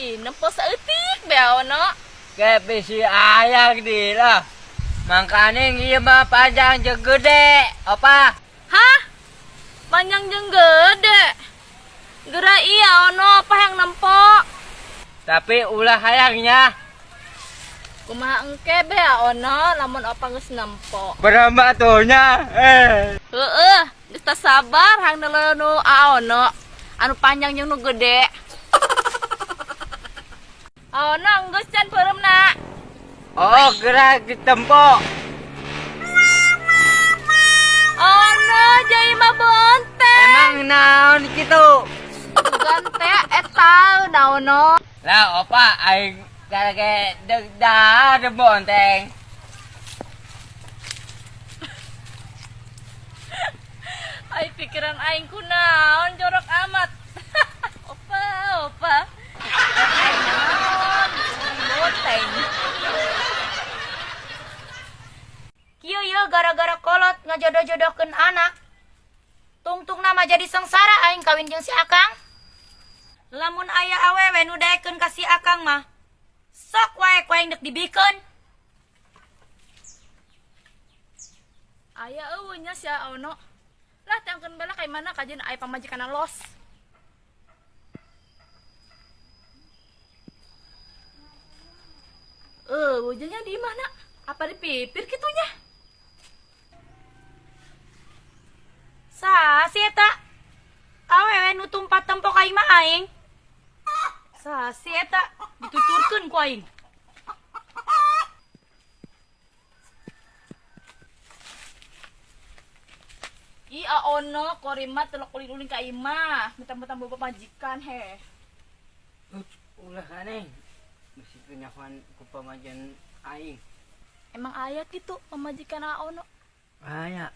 Ih, nempo saeutik be Ono. Kayak bisi ayang di lah. Mangkaning ieu mah panjang jeung gede, Opa. Hah? Panjang jeung gede. Geura iya Ono, apa yang nempo? Tapi ulah hayangnya. Kumaha engke be Ono, lamun opa geus nempo. Berapa tuhnya? Eh. Heeh, geus teu sabar hang neuleuh nu Aono. Anu panjang jeung nu gede. Aono geus can peureumna. Oh, gerak ditempo. Ono jai mah bonteng. Emang naon kitu? Bukan teh eta naono. Lah, Opa aing kareke deuk dahar bonteng. Ai pikiran aing kunaon jorok amat. Opa, opa. Naon bonteng. Kieu ye gara-gara kolot ngajodoh-jodohkeun anak. Tungtungna mah jadi sengsara aing kawin jeung si Akang. Lamun aya awewe nu daekeun ka si Akang mah, sok wae ku aing deuk dibikeun. Aya eueuh nya si Aono. Lah tangkeun bala ka mana kajeun aya pamajikanna los. Wujudnya di mana? Apa di pipir kitunya? Saha sih eta? Awewe nu tumpat tempo ka imah aing. Saha sih eta? Dituturkeun ku aing. Ih, Aono, korima telok uling-uling ka imah, mentang-mentang bawa pamajikan he. Ulah aneh. Mesti kenyawan ku pamajikan aing. Emang aya kitu pamajikan Aono? Aya.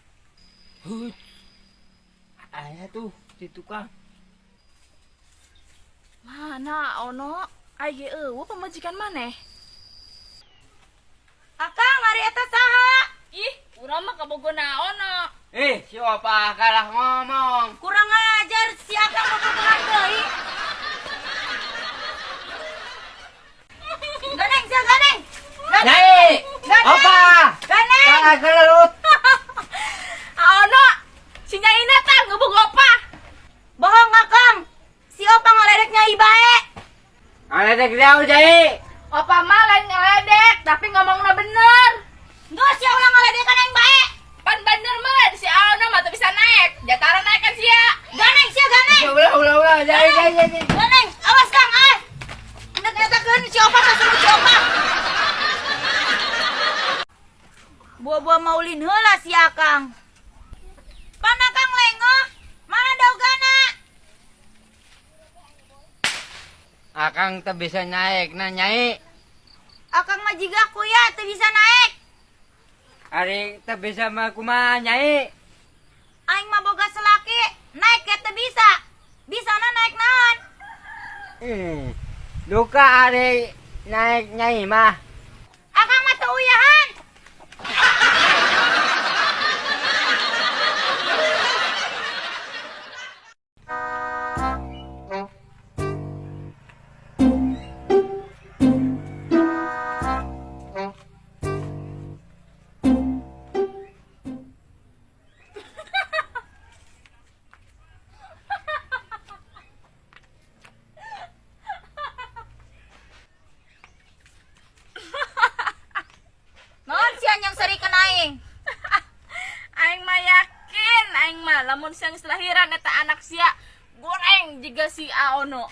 Hut. Aya tuh di tukang. Mana Aono? Ai ge eueuh pamajikan maneh? Akang ari eta saha? Ih, urang mah kabogoh Aono. Eh, si Opa kalah ngomong. Kurang ajar si Akang bobogohan deui. Ganeng sia ganeng. Nyai! Ganeng. Opa! Ganeng. Kalah kelelut. Aono, si Nyaina tah ngebug Opa. Bohong Akang. Si Opa ngaledek Nyai bae. Ngaledek jauh, Nyai. Opa mah lain ngaledek, tapi ngomongna bener. Geus sia ulah ngaledekan aing bae. Pan bener mah si Aono mah teu bisa naik. Jatara naik kan sia. Ganeng sia ganeng. Ulah, ulah, ulah. Nyai, nyai, nyai. Ganeng, awas Kang ah. Hendak nyatakeun si Opa mah suruh si Opa. Buah-buah maulin heula si Akang. Pan Akang lengoh, mana daugana? Akang teu bisa naik na Nyai. Akang mah jiga kuya teu bisa naik. Ari teu bisa mah kumaha Nyai? Aing mah boga selaki, naik ge teu bisa. Bisana naik naon? Duka ari naik Nyai mah. Akang mah teu uyahan. Naon sia yang serikeun aing? Aing mah yakin, aing mah lamun sia geus lahiran eta anak sia goreng jiga si Aono.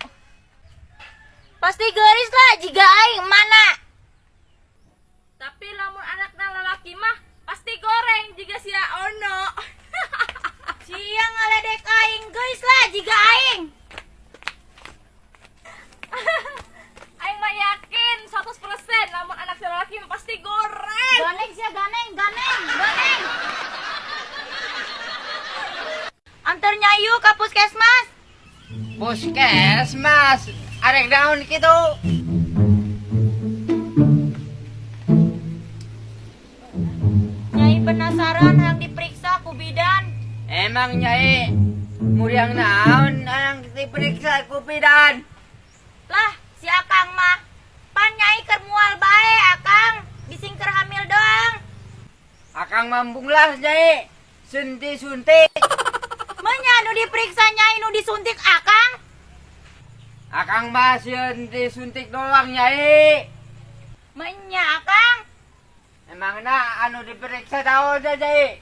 Pasti geuris lah jiga aing mana. Tapi lamun anakna lalaki mah pasti goreng jiga si Aono. Sia ngaledek aing geuris lah jiga aing. Aing mah yakin 100% lamun anak sia lalaki mah pasti goreng. Ganeng sia ganeng, ganeng, ganeng. Antar nyayu ka puskesmas. Puskesmas, arek naon kitu? Nyai penasaran hang diperiksa ku bidan. Emang Nyai muriang naon hayang diperiksa ku bidan? Lah, si Akang Akang mambunglah, Nyai. Sunti-suntik. Menya nu diperiksa Nyai nu disuntik Akang. Akang mah sieun disuntik doang, Nyai. Menya Akang. Emangna anu diperiksa tahu aja, Nyai?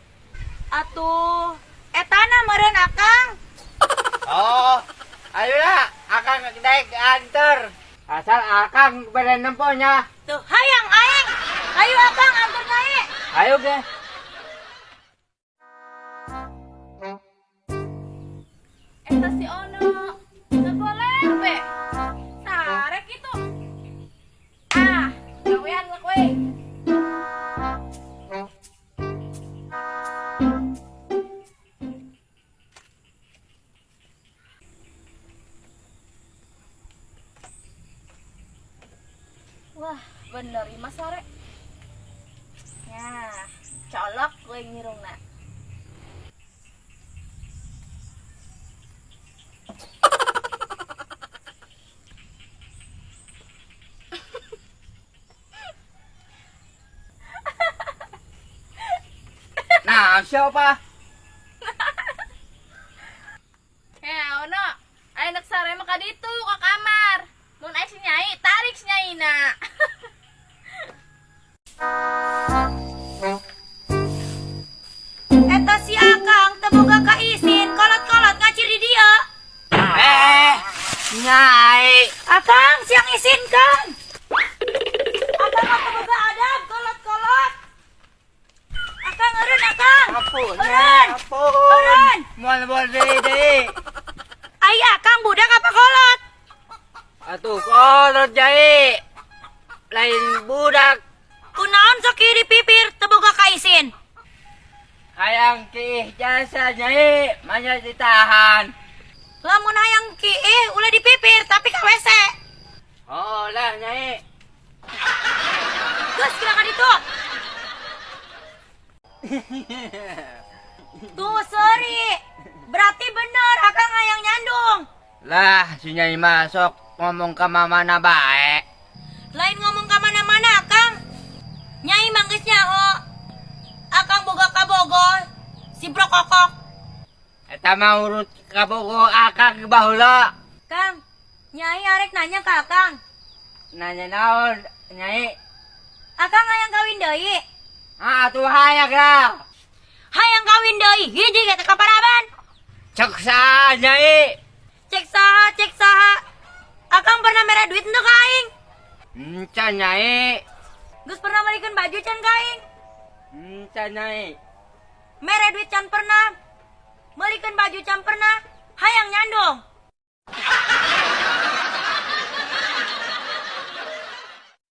Atuh, etana meureun Akang. Oh, ayolah, Akang naik anter. Asal Akang bere nemponya. Tuh, hayang aing. Ayo Akang anter Nyai. Ayo ge. Eta si Ono. Ngagoler be. Sare kitu. Ah, gawean lah we. Wah, bener ieu mah sare. Ya, colok gue ngirungna. Nah, siapa? Hei, Ono, ayo nak sare mah ka ditu ka kamar. Mun aya si Nyai, tarik si Nyai na. Eta si Akang teu boga kaisin, kolot-kolot ngacir di dieu. Eh, Nyai. Akang siang isin Kang. Akang mah teu boga adab, kolot-kolot. Akang eureun Akang. Ampun, Eureun. ampun. Eureun. Moal moal deui deui. Ai Akang budak apa kolot? Atuh kolot Nyai. Lain budak. Kunaon sok di pipir teu boga kaisin? Hayang kiih jasa Nyai, manya ditahan. Lamun hayang kiih ulah di pipir tapi ka WC. Oh lah Nyai. Geus kira ka ditu. Tuh seuri. Berarti bener Akang hayang nyandung. Lah, si Nyai masuk ngomong ke mamana bae. Lain ngomong ka mana-mana Akang. Nyai mah geus nyaho. Akang boga kabogo, si brokokok. Eta mah urut kabogo Akang baheula. Kang, Nyai arek nanya ke Akang. Nanya naon, Nyai? Akang hayang kawin deui. Ah, atuh hayang lah. Hayang kawin deui hiji ge teh kaparaban. Cek saha, Nyai? Cek saha, cek saha. Akang pernah mere duit henteu ka aing? Encan, Nyai. Geus pernah meulikeun baju can ka aing? Encan, Nyai. Mere duit can pernah. Meulikeun baju can pernah. Hayang nyandung.